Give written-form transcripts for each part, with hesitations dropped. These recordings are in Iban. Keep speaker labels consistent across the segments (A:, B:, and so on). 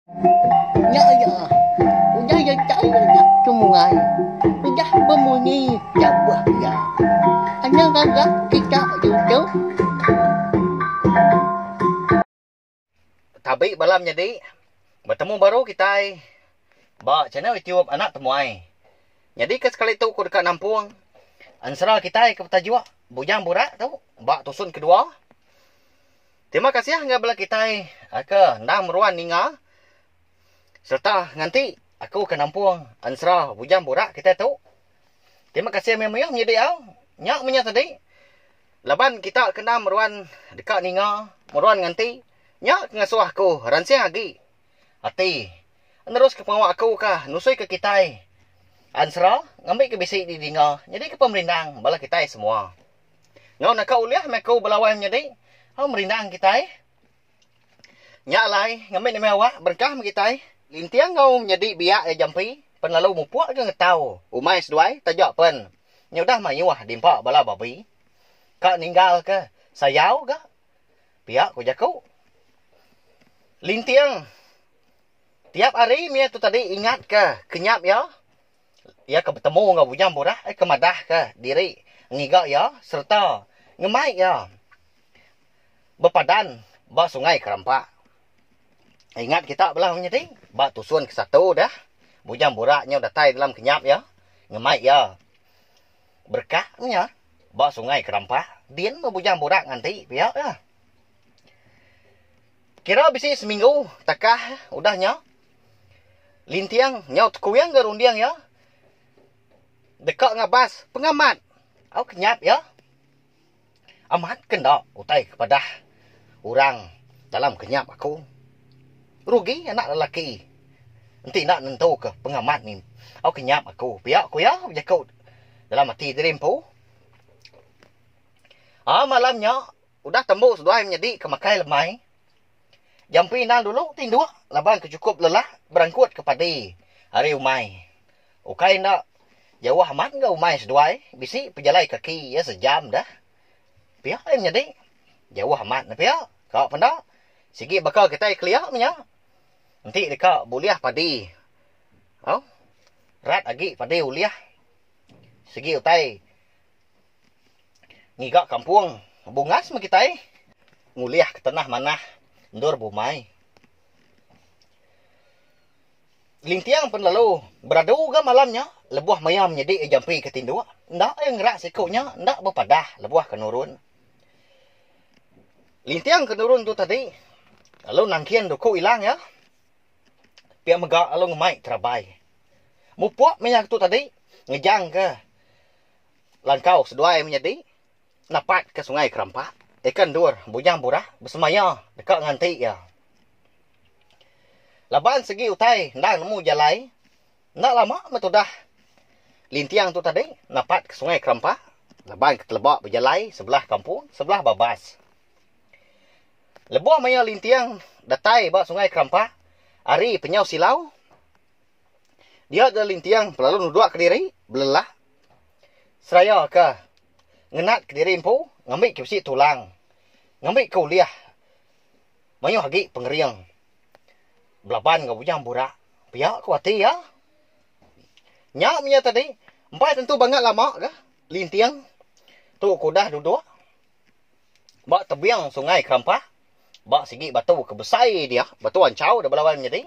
A: Nya iya, udah iya tai nya temuai, udah bemunyi tabuh iya. Anang gaga kita ditu.
B: Tabi bala menyadi, betemu baru kitai ba channel YouTube Anak Temuai. Nyadi ke sekali tu ku deka nampung ensera kitai ke betajuk Bujang Burak tu ba tusun kedua. Terima kasih enggau bala kitai ke endang meruan ninga sereta nganti aku ke nampung ensera Bujang Burak kitai tu. Terima kasih mayuh-mayuh menyadi au. Nya menya tadi laban kita ke endang meruan deka ninga, meruan nganti nya ke ngasuh aku ransing agi ati neruska pengawa aku ka nusuika kitai ensera ngambika bisi didinga nyadika pemerindang bala kitai semua. Enggau naka ulih meh aku belawai menyadi au merindang kitai. Nya alai ngambi nembiak awak berengkah meh kitai. Linting enggau menyadi biak iya jampi pen lalu mupuk ga ngetau umai seduai taja pen nya udah mayuh dimpa bala babi ka ninggal ke sayau ga pia ku jaku. Linting tiap hari mih tu tadi ingat ke kenyap iya. Iya ke betemu enggau Bujang Burah ke madahka diri ngiga iya sereta ngemai iya bepadan ba Sungai Kerampak. Ingat kita bela menyadi ba tusun kesatu dah Bujang Burak nyau datai dalam kenyap iya ngemai iya berekak nya ba Sungai Kerampak din meh Bujang Burak nganti pia iya. Kira bisi seminggu takah udah nya. Linting nyau tekuing ga runding iya deka ngabas pengamat au kenyap iya. Amat ke enda utai ke padah orang dalam kenyap aku. Rugi anak lelaki enti enda nentu ke pengamat ni au kenyap aku pia ku iya bejaku dalam ati diri empu. Aa malam nya udah tembu seduai menyedi ke makai lemai. Jampi endang dulu tinduk laban ke chukup lelah berangkut ke padi ari umai. Ukai enda jauh amat enggau umai seduai bisi pejalai kaki iya sejam dah. Pia iya menyadi jauh amat ne pia ka penda sigi baka kitai kelia menya enti deka bulih padi au rat agi padi ulih sigi utai Ngiga kampung bungas meh kitai ngulih ke tanah manah endur bumai. Linting pen lalu beradu ga malam nya lebuh maya menyedi jampi ke tinduk enda iya ngerak siku nya enda bepadah lebuh ke nurun. Linting ke nurun tu tadi lalu nangkin duku ilang iya pia mega lalu ngemai terabai. Mupuk meh iya tu tadi ngejang ke Langkau seduai menyadi napat ke Sungai Kerampak ika endur Bujang Burah besemaya deka nganti iya. Laban segi utai endang nemu jalai enda lama meh tudah Linting tu tadi napat ke Sungai Kerampak laban ke teleba bejalai sebelah kampung sebelah babas. Lebuh maya Linting datai ba Sungai Kerampak ari Penyau Silau dia deh Linting lalu nuduk kediri belelak. Seraya ke ngenat kediri empu ngambi ke bisi tulang ngambi ke ulih mayuh agi pengering belaban enggau bujang burak pia ku ati iya. Nya mih iya tadi empai tentu bangat lama ga linting tu ke udah duduk ba tebing sungai Kerampak ba sigi batu ke besai dia batu anchau da bala wai menyadi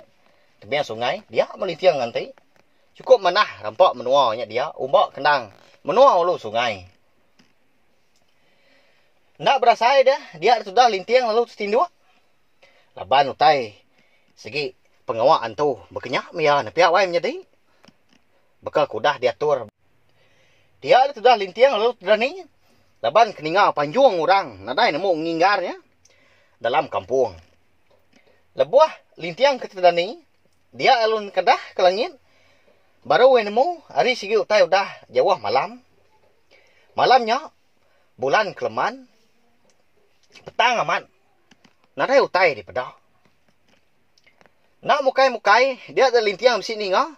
B: tebing sungai dia meh linting nganti. Chukup manah rampa menua nya dia umba kendang menua ulu sungai. Enda berasai deh dia tudah linting lalu tetinduk laban utai sigi pengawa antu bekenya meh iya nepia wai menyadi baka ke udah diatur. Dia tudah linting lalu tedani laban ke ninga panjung orang nadai nemu nginggar nya dalam kampung. Lebuh linting ke tedani Dia lalu nengkedah ke langit. Baru iya nemu hari sigi utai udah jauh malam. Malam nya bulan keleman petang amat nadai utai dipeda. Enda mukai-mukai dia da linting bisi ninga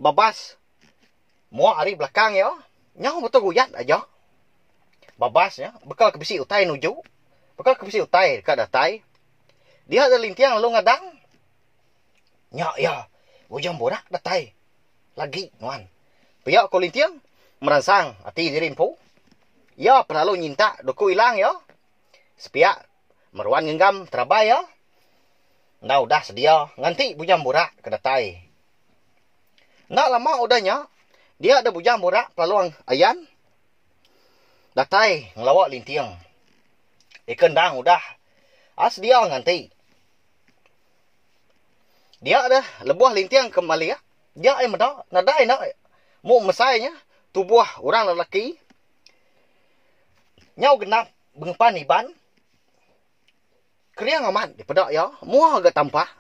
B: babas mua ari belakang iya nyau betul guyat aja. Babas nya baka ke bisi utai nuju baka ke bisi utai deka datai. Dia da linting lalu ngadang. Nya iya, Bujang Burak datai lagi nuan. Pia ko Linting meransang ati diri empu. Iya pelalu nyintak duku ilang iya. Sepiak meruan ngenggam terabai iya. Enda udah sedia nganti Bujang Burak ke datai. Enda lama udah nya, dia da Bujang Burak pelalu ayan datai ngelawa Linting. Ika endang udah sedia nganti. Dia deh lebuh Linting ke malik, dia iya meda nadai enda mu mesai nya tubuh orang lelaki nyau genap bengepan Iban kering amat dipeda iya mua ga tampak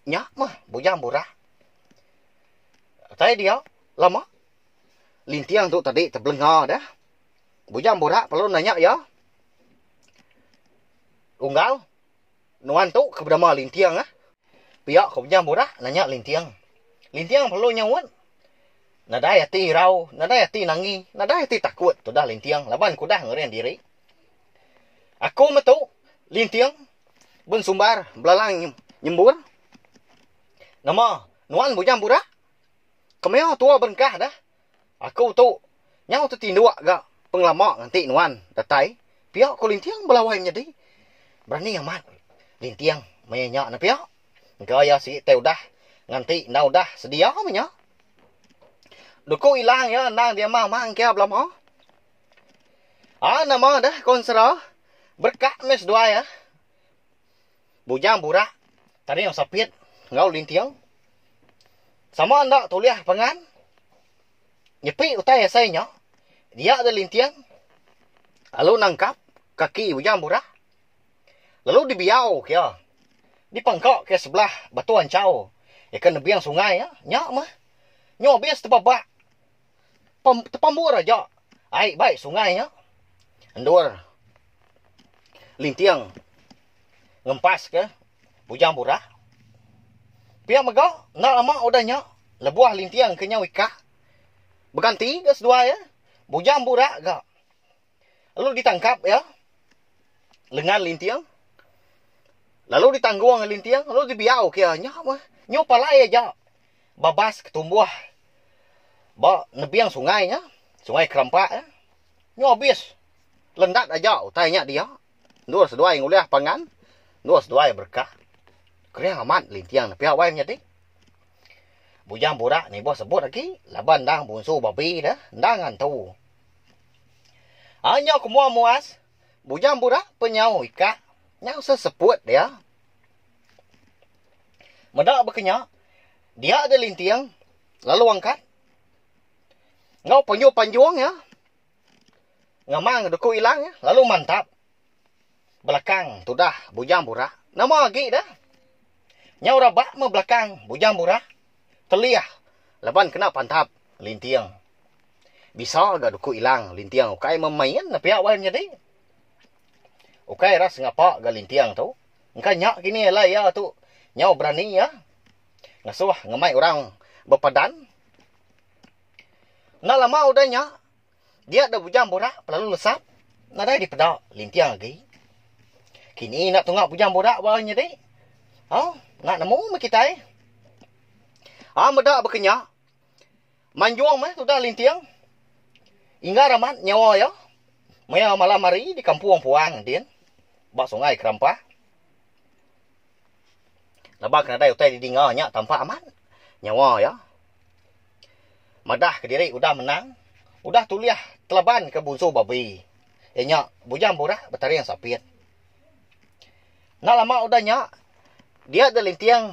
B: nya meh Bujang Burah. Utai dia lama Linting tu tadi tebelenga deh Bujang Burak perlu nanya iya unggal. Nuan tu ke benama Linting ah. Pia ko Bujang Burak nanya Linting. Linting perlu nyaut. Nadai ati irau, nadai ati nangi, nadai ati takut tudah Linting laban ke udah ngering diri. Aku meh tu Linting bensumbar belalang nyembur. Nama nuan Bujang Burak? Kemaya tua berengkah dah. Aku tu nyau tetinduk ga pengelama nganti nuan datai pia ko Linting belawai menyadi. Berani amat Linting maya nya ne pia. Engka iya sigi tai udah nganti endang udah sedia meh nya. Duku ilang iya endang diamang amang kia belama. Aa nama deh ko ensera berekak meh seduai ah. Bujang Burak, Taring Sapit enggau Linting sama enda tulih pangan nyepi utai asai nya dia da Linting lalu nangkap kaki Bujang Burak lalu dibiau ke iya dipangka ke sebelah Batu Anchau ika nebing sungai nya mah nyu abis tebabak tepambur aja ai bai sungai nya endur Linting ngempas ke Bujang Burah. Pia mega enda lama udah nya lebuh Linting ke nyau ikah beganti ga seduai iya Bujang Burak ga lalu ditangkap iya lengan Linting lalu ditanggung Linting lalu dibiau ke iya nya meh nyu palai aja babas ke tumbuh ba nebing sungai nya sungai Kerampak nya nyu abis Lendat aja utai nya dia. Endur seduai ngulih pangan, endur seduai berekah. Kering amat linting ne pia wai menyadi. Bujang burak nibuh sebut agi laban endang bunsu babi deh endang antu. Ai nyau ke mua muas, bujang burak pen nyau ikak nyau seseput dia. Meda baka nya, dia deh linting lalu angkat enggau panjung-panjung iya. Ngemang duku ilang iya lalu mantap belakang tudah Bujang Burak. Nama agi deh. Nyau rabak meh belakang Bujang Burak telih laban kena pantap Linting. Bisa ga duku ilang Linting ukai meh main ne pia wai menyadi. Ukai ira sengapa ga Linting tu. Engka nya kini alai iya tu nyau berani iya ngasuh ngemai orang bepadan. Enda lama udah nya, dia da Bujang Burak pelalu lesap nadai dipeda Linting agi. Kini enda tunga Bujang Burak ba nyadi. Au, enda nemu meh kitai. Au meda baka nya, manjung meh tudah Linting. Inggar amat nyawa iya maya malam hari di kampung puang din ba Sungai Kerampah. Laban ke nadai utai didinga nya tampak amat nyawa iya. Madah kediri udah menang, udah tulih telaban ke bunsu babi. Iya nya Bujang Burak betaring sapit. Enda lama udah nya, dia deh Linting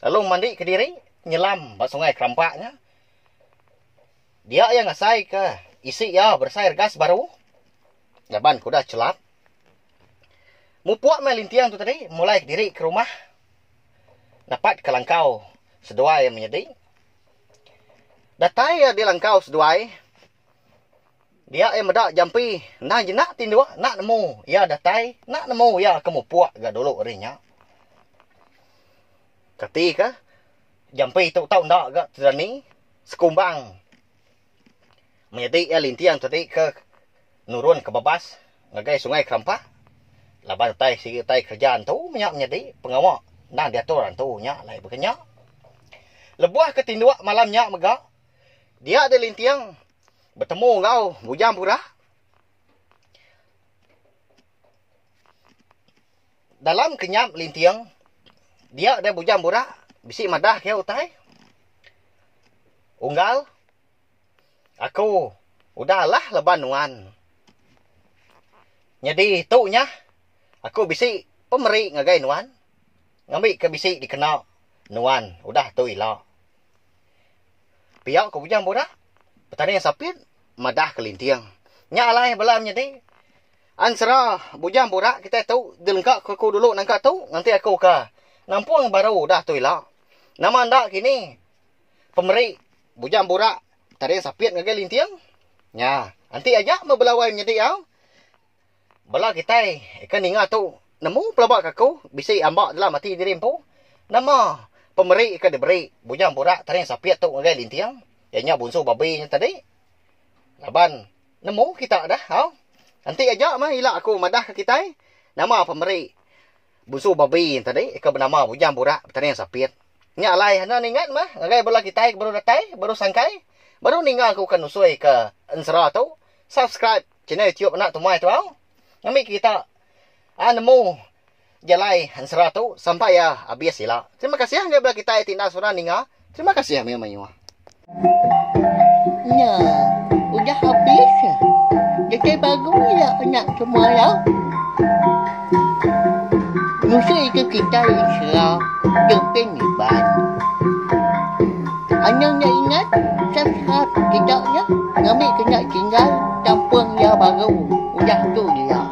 B: lalu mandi kediri nyelam ba Sungai Kerampak nya. Dia iya ngasai ke isi iya beresai regas baru laban ke udah chelap. Mupuk meh Linting tu tadi mulai kediri ke rumah napat ke langkau seduai menyedi. Datai iya di langkau seduai, dia iya meda jampi endang jenak tinduk enda nemu iya datai enda nemu iya ke mupuk ga dulu ari nya. Kati ka jampi tu tau enda ga tedani sekumbang menyadi iya linting tadi ke nurun ke babas ngagai Sungai Kerampak laban utai sigi utai kereja antu menya menyadi pengawa endang diatur antu nya alai baka nya. Lebuh ke tinduk malam nya mega, dia deh Linting betemu enggau Bujang Burak. Dalam kenyap Linting, dia deh Bujang Burak bisi madah ke utai. Unggal, aku udah alah laban nuan. Nyadi tu nya, aku bisi pemeri ngagai nuan. Ngambi ke bisi dikena nuan udah tu ila. Pia ko Bujang Burak, Petani Sapit madah ke Linting. Nya alai bala menyadi ensera Bujang Burak kitai tu dilengka ke aku dulu nangka tu nganti aku ke nampung baru udah tu ila. Nama enda kini pemeri Bujang Burak Petani Sapit ngagai Linting? Nya, enti aja meh belawai menyadi au. Bala kitai ke ninga tu nemu pelaba ke aku bisi amba dalam ati diri empu. Nama pemeri ke diberi Bujang Burak Taring Sapit tu ngagai Linting iya nya bunsu babi nya tadi. Laban nemu kita dah au. Enti aja meh ila aku madah ke kitai nama pemeri bunsu babi nya tadi ke benama Bujang Burak Taring Sapit. Nya alai enda ningat meh ngagai bala kitai ke baru datai baru sangkai baru ninga aku ke nusui ke ensera tu. Subscribe. Channel YouTube anak tumai tu au. Ngambi kita a nemu jalai ensera tu sampai iya abis ila. Terima kasih ngagai bala kitai ti enda sura ninga. Terima kasih mayuh mayuh.
A: Nya udah abis. Datai baru ila anak semua lau. Nusui ke kitai ensera Jepin Iban. Anang nya ingat subscribe kita nya ngambi kena tinggal tampung iya baru udah tu ila.